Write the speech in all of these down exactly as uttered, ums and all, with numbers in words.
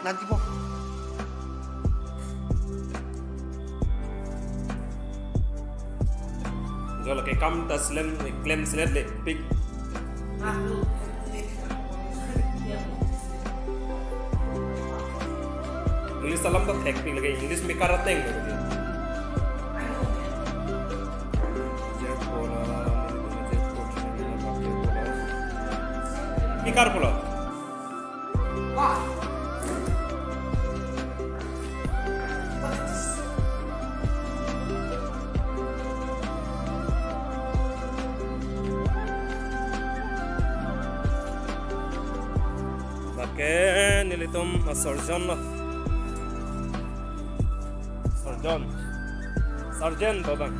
Nanti po. Jo lake kam ta slem, klem slet le pik. English alam ta thek pik lake, English me karateng lake. Pik kar pulo. Lake nelitum asarjon lo. Sarjon. Sarjen, babang.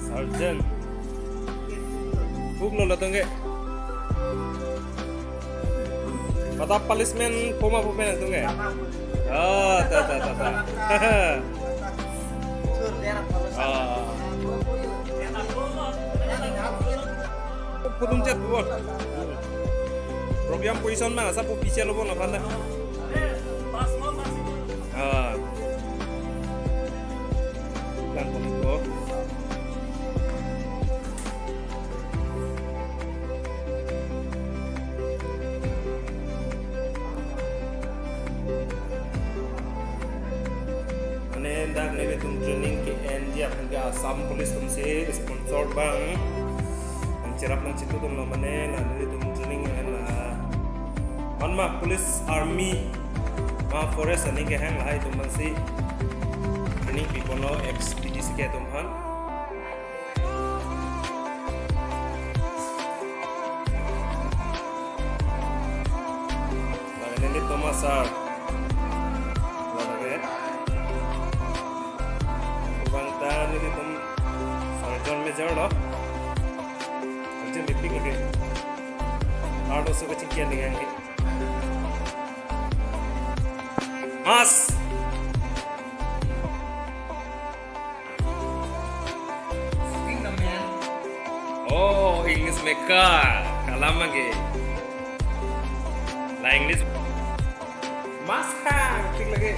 Sarjen. Huk lo latung ke. Pada punishment poma pupen latung ke. Ah, ta, ta, ta, ta. Ah. Pudum chat bol. Program position ma asa pu piche lo bon aphan ta. Ah. Lang pon ko. Mane dak nelitum training ke-enji aphan ke Assam Police atum si sponsor abang cherap nangchitudunlo, mane la nelitum training en la, hon ma police, army, ma forest aning kehang lahai atum abang si training piponlo, ex P D C K atum aphan. Lapen nelitum asar. Lapen abang ta nelitum sergeant major lo. Arjun mepik lagi. Arlo suka chingkian dengan ni. Mas. Oh, English meka. Kalam lagi. La English. Mas kang, tik lagi.